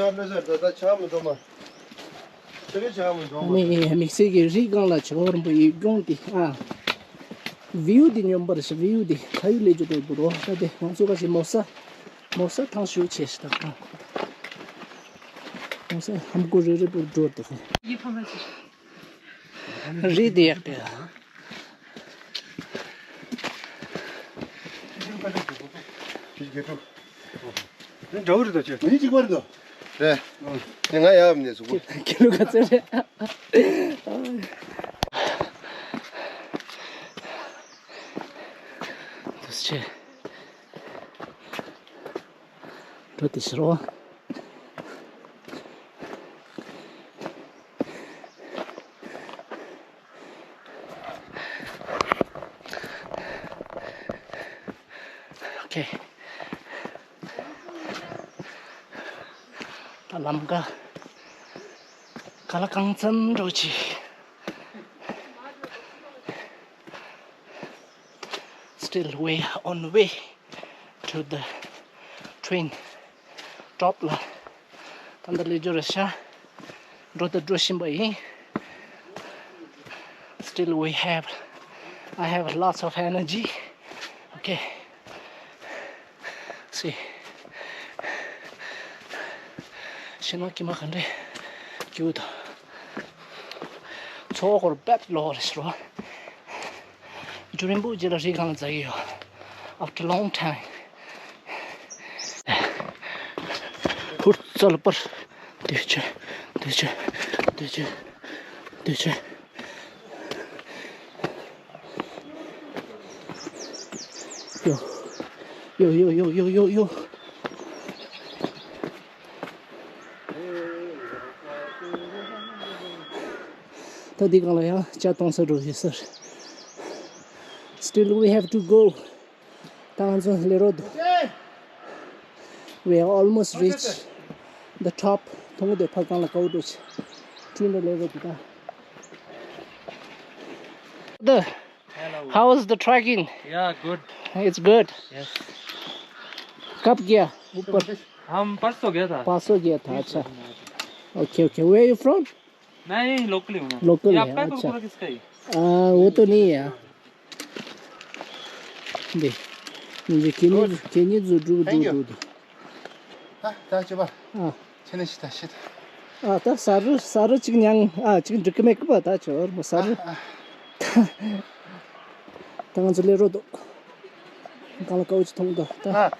ནི་དམིགས་བསལ་གྱི་རི་སྒང་ལ་ཆུ་བོ་རིན་པོ་ཡི་ལྗོངས་འདི་ཨ། བིའུ་འདི་སྙོམས་པར་ཞིག་བིའུ་འདི་ཁ་ཡུ་ལས་ཇུ་འགྲོ་འདུག་རོ། ད་དེ་ང་ཚོ་ག་ཞིག་མོ་ས་མོ་ས་ཐང་ཞུ་ཆེ་ཞིག་ད་གང་། ང་ཚོ་ཧམ་གོ་རེ་རེ་པོ་འགྲོ་འདུག་རི་འདི་ཡག་པས། འདྲ་བོ་རེད་དོ་ཅེ། མི་གཅིག་པ་རེད་དོ། རེད། དེ་ང་ཡག་མི་ནས་སུ་གོ། ཁྱི་ལུ་ག་ཚོད་རེད། འདུག་ཆེ། འགྲོ་དེ་ཕྱིར་རོ། ཨོ་ཁེ། ད་ལམ་ཀ་ག་ལ་གང་འཚམ་འགྲོ་ཅི། Still we on way to the train top ལ། ད་ལྟ་ལས་སྦྱོར་ཤ་འགྲོ་དང་འགྲོ་བཞིན་པ་ཡིན། Still we have, I have lots of energy. Okay. See. ཤིན་ན་ཀི་མ་ག་འདྲས་ཀྱུ་དང་། ཚོགས་འཁོར་བེད་ལོ་རེ་ཤི་རོ། ཇུ་རིན་པོ་ཇེ་ལ་རི་གང་ལ་འཛག་གི་ཡོད། After long time. ཧུར་ཙལ་པར། དུས་ཆེ། དུས་ཆེ། དུས་ཆེ། དུས་ཆེ། ཡོ། ཡོ་ཡོ་ཡོ་ཡོ་ཡོ་ཡོ། ད་འདི་གང་ལ་ཡང་ཇ་གཏོང་ས་འགྲོ་ཞེས་ཟེར། Still we have to go. ད་ང་ཚོ་སླེབས་རོགས་འདུག We have almost reached the top. མཐོང་གི་འདུག་ཕར་གང་ལ་ཀའོ་འགྲོ་ཆེ། ཁྲིན་ལ་སླེབས་རོགས་འདུག་ད། The Hello. How was the trekking? Yeah, good. It's good. Yes. कब गया ऊपर? हम परसों गया था। परसों गया था, अच्छा। Okay, okay. Where you from? मैं यही लोकल ही हूँ ना। लोकल है, अच्छा। ये आपका कुरकुरा किसका है? आ, वो तो नहीं है। दे, मुझे केनी, केनी जो Drew, Drew, Drew. ད་ད་ཅི་བ། ཨ། ཁྱེད་ནི་ཤི་ད་ཤི་ད། ཨ་ད་ས་རུ་ས་རུ་ཅིག་མྱང་ཨ་ཅིག་འགྲིག་གི་མེད་གི་པ། ད་ཅོར་མོ་ས་རུ། ཨ། ད་ང་ཚོ་ལས་རོ་འདུག་གང་ལ་ཀའོ་ཅི་མཐོང་འདུག་ད། ཨ།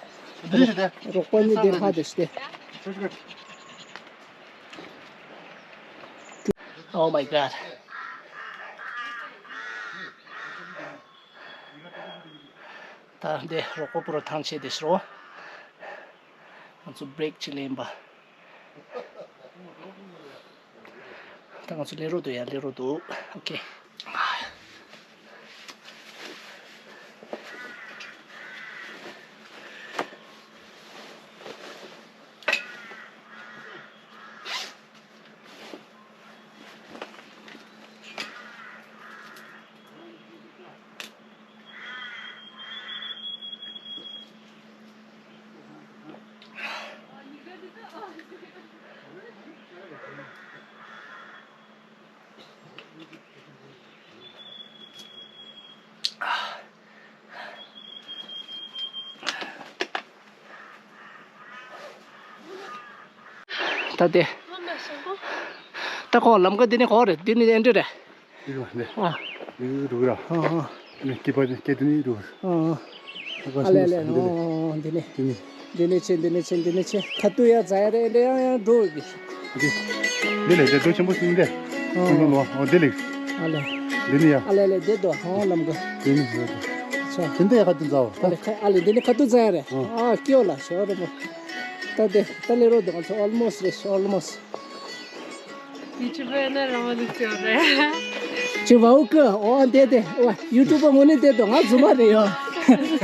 འདི་ཤི་ད། རོགས་པ་གཉིས་དེ་ཧ་དེ་ཤི་དེ། Oh my God. ད་འདི་རོགས་པ་པུ་ར་ཐང་ཆད་དེ་ཤི་རོ། ང་ཚོ་བྷི་རེག་ཅིག་ལེན་པ། ད་ང་ཚོ་ལེན་རོགས་འདུག་ཡ། ལེན་རོགས་འདུག་ཨོ་ཁེ། ད་དེ། ད་ཁོ་ལམ་ཀ་འདི་ནི་ཁོ་རེད། འདི་ནི་ཨེ་འདྲ་རེད། འདི་རུ་འདི། ཨ། འདི་རུ་ར། ཨ་ཨ། ནི་སྐྱེས་པ་སྐྱེས་དུས་ནི་རུ། ཨ་ཨ། ཨ་ལེ་ལེ། ཨོ་འདི་ནི། འདི་ནི། འདི་ནི་ཆེ། འདི་ནི་ཆེ། འདི་ནི་ཆེ། ཁ་ཐུག་ཡ་ཛ་ཡ་རེད། འདི་ཡང་ཡང་འགྲོ་གི། འདི། འདི་ལས་འདི་འགྲོ་ཆེན་པོ་ཟིན་འདི། ཨ་ཨ། ཨོ་འདི་ལས། ཨ་ལེ། འདི་ནི་ཡ། ཨ་ལེ་ལེ། འདི་དོ་ཧང་ལམ་གི། འདི་ནི་ཡ། ཆ། འདི་འདི་ཡ་ཁ་ཐུག་ཛ་བ། ཨ་ལེ་ཁ། ཨ་ལེ་འདི་ནི་ཁ་ཐུག་ཛ་ཡ་རེད། ཨ་སྐྱོ་ལ་ཤོ་རེད་མོ། ད་དེ་ད་ལེ་རོ་དོ་ང་ཚོ་almost རེད་ཤོ་almost། ཡུ་ཊུབ་པར་ན་རང་དབང་དུ་བརྩི་བ་རེད། ཅི་བའུ་ཀི། ཨོ་དེ་དེ། ཨོ་ཡུ་ཊུབ་པར་དངོས་གནས་དེ་དོ་ང་རྫུན་མ་རེད་ཡོ།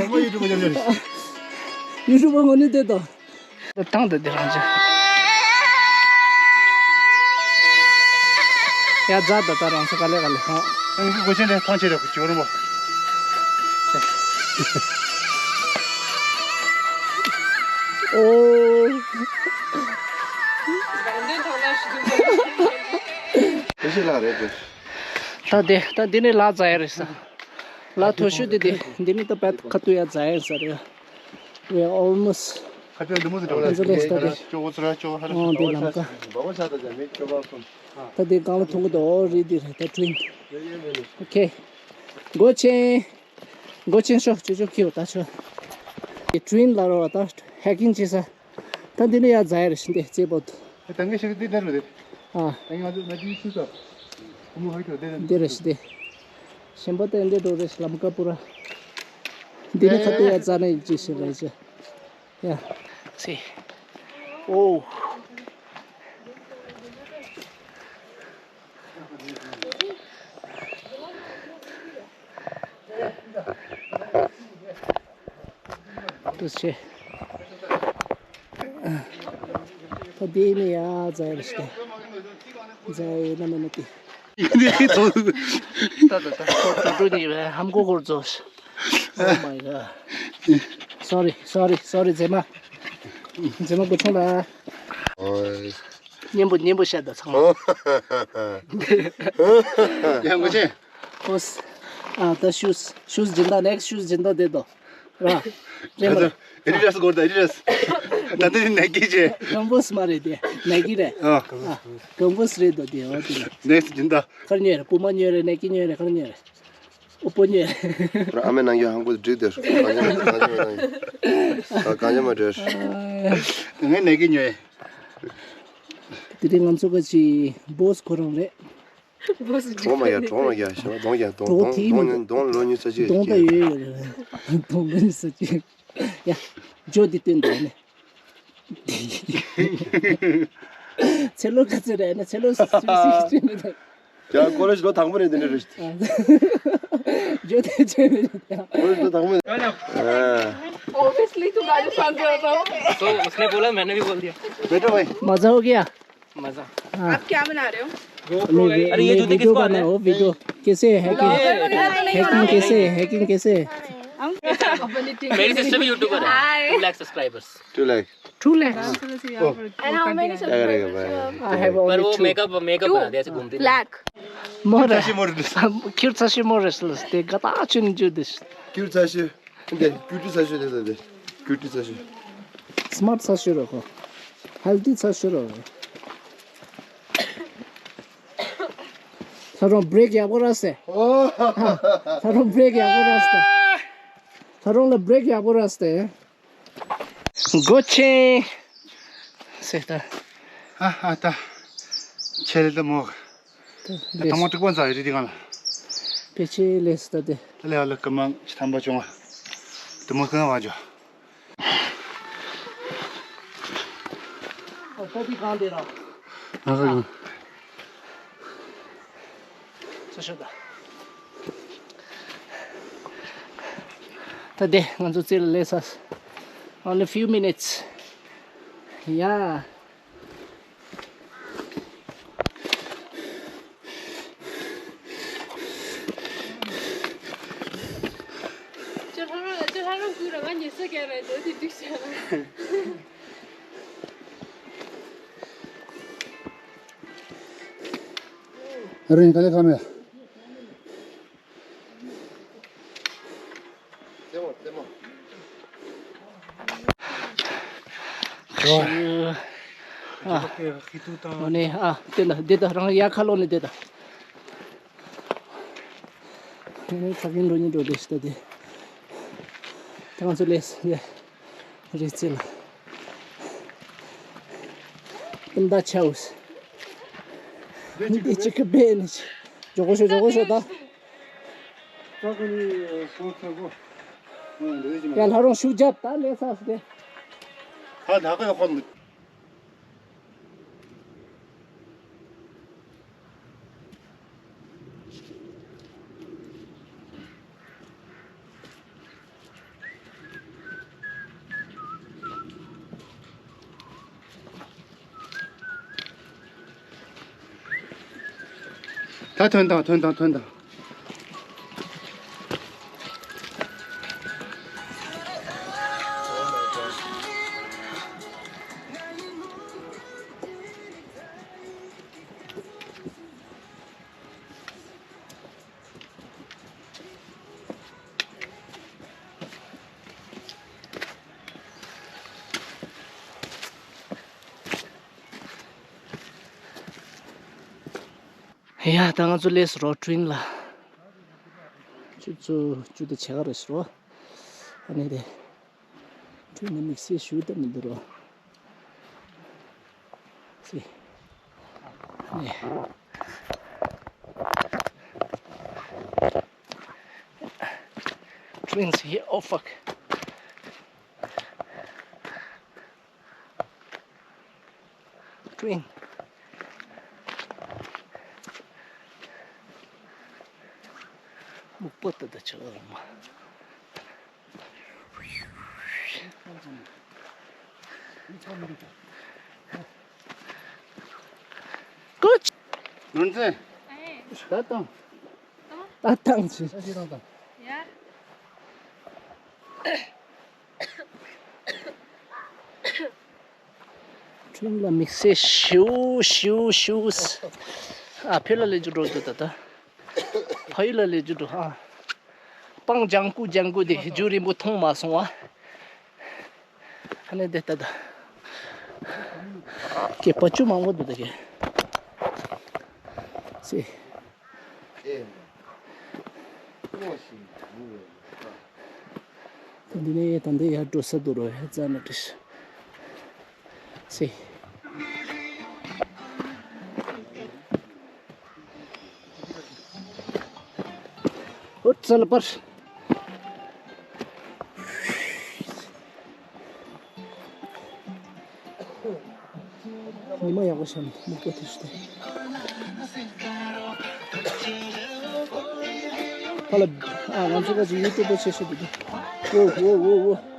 དངོས་ཡུ་ཊུབ་པར་ཡོད་རེད། ཡུ་ཊུབ་པར་དངོས་གནས་དེ་དོ། ཐང་དེ་དེ་རང་ཅི། ཡ་ཛ་ད་ད་རང་ཚོ་ག་ལེ་ག་ལེ་ཧང་། ཨ་ནི་གོ་ཆེན་དེ་ཐང་ཆེ་རེད་ཅོ་རུ་མོ། ཨོ། དེ་ཤི་ལ་རེད་དེ། ད་དེ་ད་འདི་ནི་ལ་ཛ་ཡ་རེད་ས། ལ་མཐོ་ཤོས་དེ་དེ། འདི་ནི་ད་བད་ཁ་ཐུག་ཡ་ཛ་ཡ་ས་རེད། We are almost ཁ་ཐུག་འདི་མོ་ཟེར་ང་ཚོ་ལས་ས་དེ། ཅོ་གོ་ཚུ་ར་ཅོ་ཧ་ར། ཨོ་འདི་ལམ་ཀ། ད་དེ་གང་ལ་ཐུག་གི་འདུག་ཨོ་རི་འདི་རེད་ད་ཊེ་རེན། ཨོ་ཁེ། སྒོ་ཆེན། སྒོ་ཆེན་ཤོག་ཅོ་ཅོ་ཁྱེར་བ་ད་ཆོ། ཊེ་རེན་ལ་རོ་ད་ཧེ་ཀིང་བྱེད་ས། ད་འདི་ནི་ཡ་ཛ་ཡ་རེད་ཤི་འདི་རྩེ་པོ་དུ། ད་ངས་ཤི་འདི་འདྲ་རུ་རེད། ཨ། ད་ངས་ང་ཚོ་ང་ཚོའི་སུ་ས། ཁོ་མོ་ཧོꯏ་ཐོ་འདི་རེད། འདི་རེད་ཤི་འདི། གཞན་པ་ད་འདི་འགྲོ་རེད་ཤི་ལམ་ཀ་པུ་ར། འདི་ནི་ཁ་ཐུག་ཡ་ཛ་ནི་ཅི་ཤི་རེད་ཅི། ཡ། སི། ཨོ། ཏུ་ཆེ། ད་དེ་ནི་ཡ་ཛ་ཡ་རེད་ཤི། ཛ་ཡ་ན་མ་ན་ཏི། ད་ད་ད་ཁོ་ཏུ་ཏུ་ནི་བས་ཧམ་གོ་གོར་ཛོ་ཤི། Oh my god. Sorry, sorry, sorry, ཛེ་མ། ཛེ་མ་གོ་ཆུང་ལ། ཨོ། སྙན་པོ་སྙན་པོ་བཤད་ད་ཚང་མ། ཡང་གོ་ཆེ། ཨོ། ཨ་ད་ཤུས་ཤུས་སྦྱིན་བདག་ནེགསི་ཤུས་སྦྱིན་བདག་དེ་དོ། ར། ཨེ་ཌི་ཌཱ་སི་སྒོར་ད་ཨེ་ཌི་ཌཱ་སི། ད་འདི་ནི་ནའི་ཀི་ཅེ། གང་པོ་སི་མ་རེད་དེ་ནའི་ཀི་རེད། ཨ། ཨ། གང་པོ་སི་རེད་དོ་དེ་ཨོ་དེ། ནེགསི་སྦྱིན་བདག་གར་ཉོས་རེད། པུ་མ་ཉོས་རེད། ནའི་ཀི་ཉོས་རེད། གར་ཉོས་རེད། ཨོ་པོ་ཉོས་རེད། ཨ་མའི་ནང་གི་ཧང་པོ་འགྲིག་དེ་གང་ཅི་མ་གང་ཅི་མ་གང་ཅི་མ་འགྲིག་ངས་ནའི་ཀི་ཉོས། དེ་རིང་ང་ཚོ་ག་ཅི་བོ་སི་ཁོ་རང་རེད། གྲོགས་མ་ཡ་གྲོགས་མ་ཡ་ཞེས་པ་གདོང་ཡ་གདོང་གདོང་གདོང་ཡ་གདོང་ལོ་ཉི་ཤུ་རྩ་གཅིག་གདོང་ད་ཡོད་ཡོད་རེད། གདོང་ལོ་ཉི་ཤུ་རྩ་གཅིག་ཡ། ཇོ་འདི་སྟོན་དང་ནི། ཚེ་ལོ་ག་ཚོད་རེད་ན། ཚེ་ལོ་སུ་སུ་ཞིག་ཡ་ཀོ་ལེ་ཇི་ལོ་དང་པོ་ནས་འདི་འདྲ་རེད། ཇོ་དེ་ཆོས་མི་རེད་ཡ། ཀོ་ལེ་ཇི་ལོ་དང་པོ་ནས། Obviously, तू गाजर खान रहा था। तो उसने बोला, मैंने भी बोल दिया। बेटा भाई। मजा हो गया। मजा। हाँ। आप क्या बना रहे हो? अरे, ये जूते किसको आते हैं? वीडियो बना रहा हूँ, वीडियो। कैसे है, हैकिंग? हैकिंग कैसे है? हैकिंग कैसे है? मेरी सिस्टर भी यूट्यूबर है। Hi। Two lakh subscribers। Two lakh। Two lakh। And how many क्या करेगा भाई? I have only two। पर वो मेकअप, मेकअप बनाते हैं, ऐसे घूमते हैं। Two lakh। More। Cute Sashi Morris। Cute Sashi Morris। They got a chin Judas। Cute Sashi। འདི་ཀུ་ཏི་ཚ་ཤོས་དེ་ལ་དེ། ཀུ་ཏི་ཚ་ཤོས། སི་མཱར་ཊི་ཚ་ཤོས་རོ་ཁོ། ཧེལ་ཐི་ཚ་ཤོས་རོ། ད་རུང་བྷི་རེག་ཡག་པོ་རག་སྟེ། ད་རུང་བྷི་རེག་ཡག་པོ་རག་སྟེ། ད་རུང་ལ་བྷི་རེག་ཡག་པོ་རག་སྟེ། སྒོ་ཆེན། ཟེར་ད། ཨ་ཨ་ད། ཆེ་ལེ་ད་མོ། ད་ད་མོ་ཏིག་པོ་ཛ་ཡི་རི་དི་གང་ལ། པེ་ཆེ་ལེ་སི་ད་དེ། ད་ལེ་ཨ་ལ་ཀ་མང་ཆི་ཐམ་པ་ཅོང་ཨ། ད་མོ་ཀང་བ་ཇོ། ཨ་ད་དི་གང་དེ་ར། ཨ་ཧ། ཚ་ཤོ་ད། ད་དེ་ང་ཚོ་རྩེ་ལ་སླེབས་ས། Only few minutes. Yeah. ཅོ་ལྷ་རང་ལ་ཅོ་ལྷ་རང་ཀུ་ར་ང་ཉེ་ས་ག་ར་འདོད་དེ་འགྲིག་ཤག་རེད་ག་ལེ་ཁ་མེད། ཨ། ཁི་ཏུ་དང་། ཨ་ནི་ཨ་དེ་ལ་དེ་ད་རང་ཡ་ཁ་ལོ་ནི་དེ་ད། ཨ་ནི་ཁ་གིན་འགྲོ་ནི་འགྲོ་དེ་ཤི་ད་དེ། ད་ང་ཚོ་ལས་ཡ་རི་རྩེ་ལ། ཨིན་ད་ཆའུས། འདི་ཅི་གི་བེ་ནི་ཅི། ཇོ་གོ་ཤོ་ཇོ་གོ་ཤོ་ད། ཡ་ལྷ་རོང་ཤུགས་རྒྱབ་ད་ལས་ས་སུ་དེ། ད་ད་ག་ཡོད་ཁོ། ད་ཐོན་དང་ཐོན་དང་ཐོན་དང་། ཡ་ད་ང་ཚོ་སླེབས་སོང་རོ་ཊི་རེན་ལ། ཆུ་ཚོད་བཅུ་དང་ཕྱེད་ཀ་རེད་ཤག་རོ། ཨ་ནི་དེ། ཁྱོད་ནི་དམིགས་བསལ་ཞུ་ད་མི་འདུག་རོ། See. Yeah. Trains here. Oh, fuck. Train. སྨུག་པ་ད་ད་ཆགས་རོ་མ། ཀོ་ཆ། ནོར་འཛིན། ད་བཏང་། ད་བཏང་ཆི། ཡ། ཁྲིམས་ལ་དམིགས་བསལ་ཞིའུ་ཞིའུ་ཞིའུ། ཨ་ཕི་ལ་ལས་རྒྱུ་འགྲོ་རྒྱུ་ད་ད། ཕ་ཡུལ་ལ་ལས་རྒྱུ་འགྲོ་ཨ། སྤང་ལྗང་ཁུ་ལྗང་ཁུ་དེ་རྒྱུ་རིང་པོ་མཐོང་མ་སོང་བ། ཨ་ནི་དེ་ད་ད། ཀེ་པ་ཅུ་མང་པོ་འདུག་ད་ཀེ། སི། ད་འདི་ནས་ད་འདི་ཡར་འགྲོ་ས་འདུག་རོ་ཧེ་ཙ་ན་ཏིས། སི། ཨོ་ཙ་ལ་པར། ཉི་མ་ཡག་པོ་ཤར་ནས་སྨུག་པ་ཐེབས་སུ་བསྟན། ཧ་ལ། ཨ་ང་ཚོ་ཁ་ཅིག་ཡུ་ཊུབ་པ་ཆེ་ཤོས་འདུག་ད། ཨོ་ཨོ་ཨོ་ཨོ།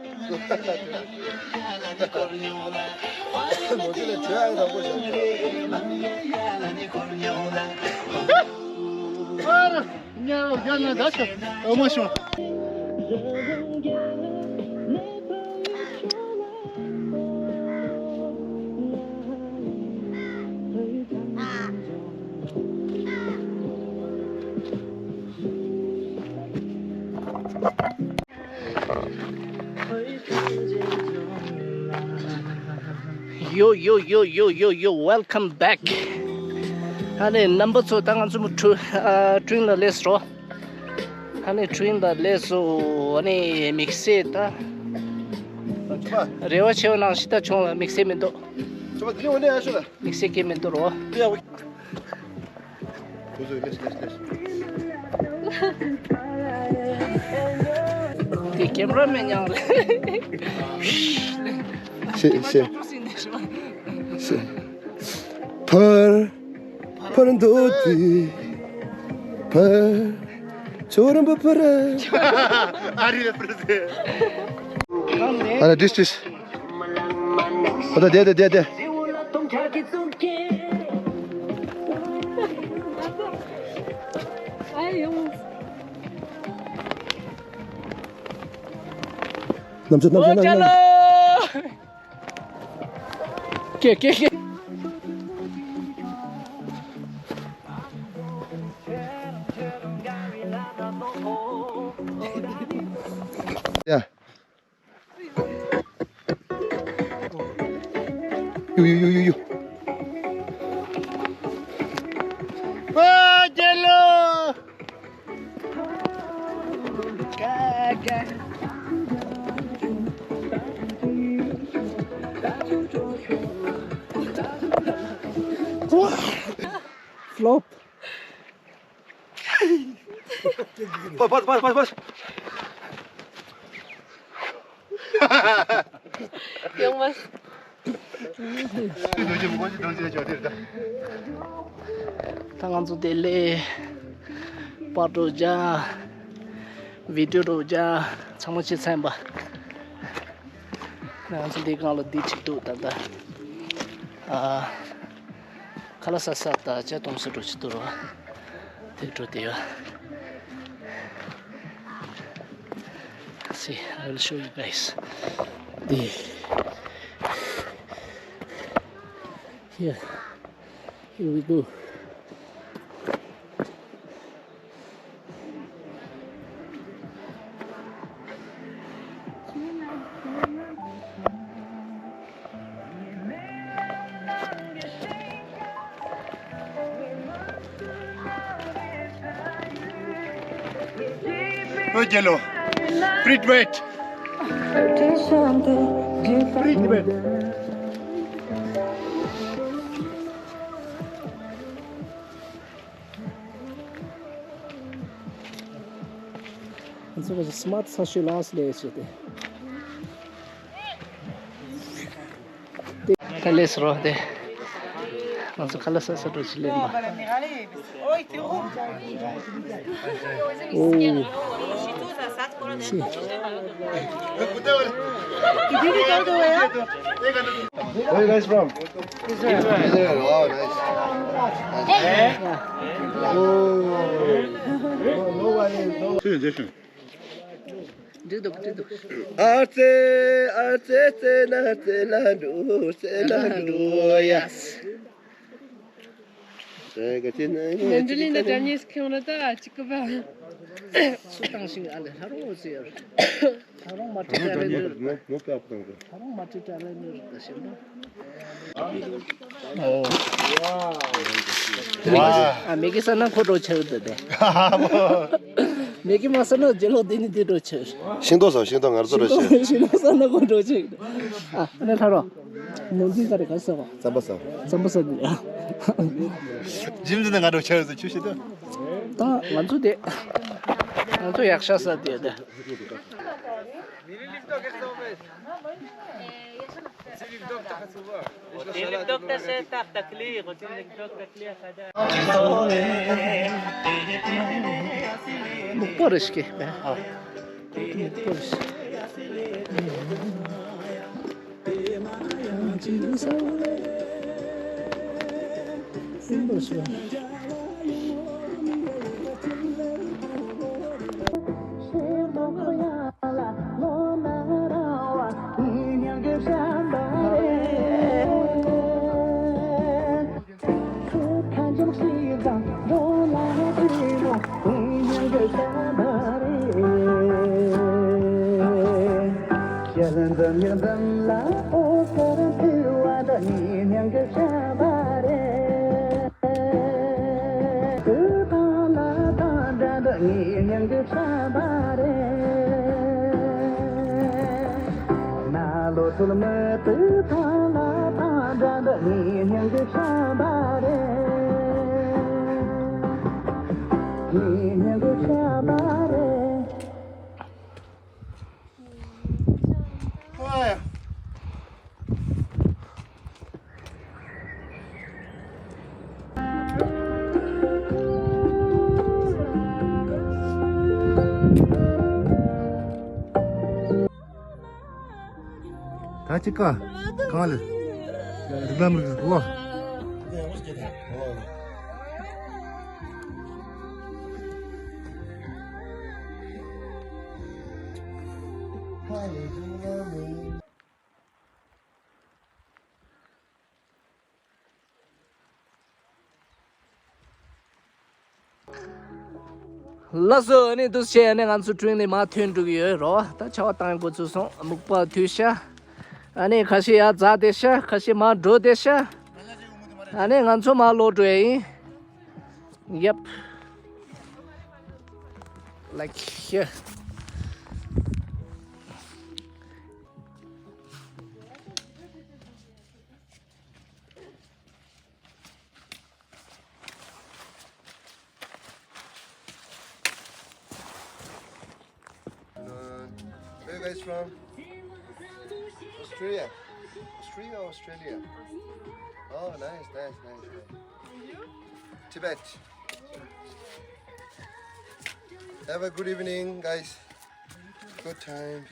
Yo, yo, yo, yo, yo, yo, welcome back. ཨ་ནི་རྣམ་པ་ཚོ་ད་ང་ཚོ་མུ་ཁྲུ་ཨ་ཊེ་རེན་ལ་སླེབས་སོང་། ཨ་ནི་ཊེ་རེན་ལ་སླེབས་སོང་། ཨ་ནི་དམིགས་བསལ་ད་རེ་བ་ཆེ་བ་ནང་བཞིན་ད་བྱུང་ལ་དམིགས་བསལ་མི་འདུག་དམིགས་བསལ་གྱི་མི་འདུག་རོ། དེ་ཀེམ་ར་མེན་ཡང་རེད། ཤེས་ཤེས། ཕར་ཕར་འདོད་དེ་ཕར་ཚོར་འབབ་ཕར། ཨ་རི་ལ་ཕར་ཟེར། ཨ་ལ་དྲིས་དྲིས། ཨོ་ད་དེ་དེ་དེ་དེ། ནམ་ཚོད་ནམ་ཚོད་ནམ་ཚོད། ཀེ་ཀེ་ཀེ། ཡ། ཡུ་ཡུ་ཡུ་ཡུ་ཡུ། Flop. Pass, pass, pass, pass, pass. ཡོང་མ། ད་ང་ཚོ་དེ་ལས་པར་འགྲོ་རྒྱ། བི་ཌིའོ་འགྲོ་རྒྱ། ཚང་མ་བྱས་ཚར་ཡིན་པ། ང་ཚོ་འདི་སྒང་ལ་འདི་གཅིག་འདུག་ད་ལྟ། ཨ། ཁ་ལག་ཟ་ས་དང་ཇ་འཐུང་ས་འགྲོ་ཆེད་དུ་རོ། དེ་འགྲོ་དེ་ཡོད། See, I will show you guys. The, here, here we go. ཨོ་རྒྱལ་ལོ། Free debate. Free debate. ང་ཚོ་ག་སི་མཱར་ཊི་ས་ཤོད་ལ་སི་ལས་ཤོད་དེ། དེ་ཁ་ལས་སོ་རོ་དེ། ང་ཚོ་ཁ་ལག་ཟ་ས་འགྲོ་ཆི་ལེན་པ། ཨོ། Where you guys from? Israel. Israel. Wow, nice. Nice. Oh. No, no worries, no. འགྲིག་འདུག་འགྲིག་འདུག་ཨ་ཙེ་ཨ་ཙེ་ཙེ་ན་ཙེ་ན་འགྲོ་ཙེ་ན་འགྲོ་ཡ། ཨེ་ག་ཅི་ན་ནན་ཇི་ལིན་དང་ཇ་ནིས་ཁེངས་ར་ད་ཅི་ཀི་བ། སུ་བཏང་ཞིང་ཨ་ལེ་ལྷ་རོང་ཟེར། ད་རུང་མ་ཁྲིད་བྲལ་ལེ་ནོར། ད་རུང་མ་ཁྲིད་བྲལ་ལེ་ནོར་ད་ཞེན་པ། ཨོ། ཨ་མེ་གི་ས་ན་ཁོ་འགྲོ་ཆེར་འདི་དེ། མེ་གི་མ་ས་ན་རྗེ་ལོ་འདི་ནི་འདི་འགྲོ་ཆེར། ཤིང་ཏོག་ཟ་ཤིང་ཏོག་ངར་ཚོ་འགྲོ་ཆེར། ཤིང་ཏོག་ས་ན་ཁོ་འགྲོ་ཆེར། ཨ་ཨ་ནི་ལྷ་རོ། ནོར་འཛིན་ག་རེ་ག་ས་བ། རྩམ་པ་ཟ། རྩམ་པ་ཟ་འདི་ཡ། ཇིམ་འདི་ན་ང་འགྲོ་ཆེར་ཟ་ཆུ་ཤི་ཏོ། ད་ང་ཚོ་དེ། ང་ཚོ་ཡག་ཤ་ཟ་དེ་དེ། ནུབ་པོ་རེ་ཞིག་གི་མེ། ཨ། ནུབ་པོ་རེ་ཞིག་ད་ཅི་ཀ་གང་ལས་རིགས་ལམ་རིགས་ལོ། ལགས་སོ། ཨ་ནི་འདུག་བྱས་ཨ་ནི་ང་ཚོ་ཀྲུང་ནས་མར་ཐོན་འགྲོ་གི་ཡོད་རོ། ད་ཆར་པ་བཏང་འགོ་ཚུགས་སོང་། སྨུག་པ་འཐུལ་ཤག་ཨ་ནི་ཁ་ཤས་ཡར་འཛེགས་བསྡད་ཤག་ཁ་ཤས་མར་འགྲོ་བསྡད་ཤག་ཨ་ནི་ང་ཚོ་མར་ལོག་འགྲོ་ཡ་ཡིན། Yep. Like here. Where you guys from? Australia. Australia, Australia. Oh, nice, nice, nice, nice. Tibet. Have a good evening, guys. Good time.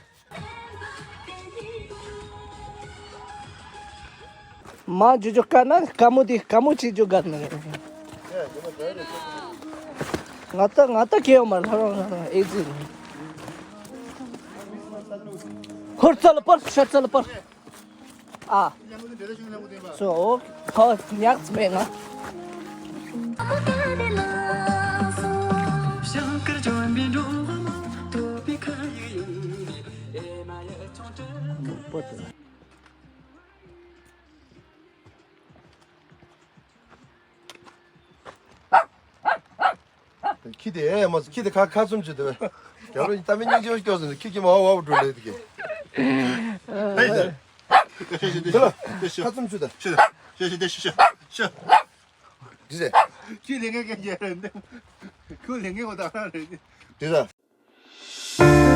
མ་ཇུ་ཇུ་ཀ་ན་ཀ་མོ་དི་ཀ་མོ་ཅི་ཇུ་ག་ན། ང་ཏ་ང་ཏ་ཁེ་ཡོ་མ་ལྷ་རང་ལྷ་རང་ཨེ་ཛི། ཧོར་ཙལ་པར་ཤར་ཙལ་པར། ཨ། སོ། ཧོ་ཉག་མེད་ང་། ཁྱི་དེ་ཨེ་མ་ཁྱི་དེ་ཁ་ཁ་ཚུམ་བྱེད་དེ། རྒྱ་རོ་ཡིན་ཏ་མི་སྙིང་རྗེ་བོ་སྐྱོ་ཟིན་ཁྱི་ཁྱི་མ་བ་བ་འགྲོ་ལེ་དེ་གི། ཧེ་དེ། དེ་ལ་ཁ་ཚུམ་བྱེད་དེ། ཤི་ཤི་དེ་ཤི་ཤི་ཤི། དེ་ཟེ། ཁྱི་ལེ་ངེ་གེ་རྒྱ་རེད། ཁྱི་ལེ་ངེ་གོ་ད་རང་རེད། དེ་ཟེ།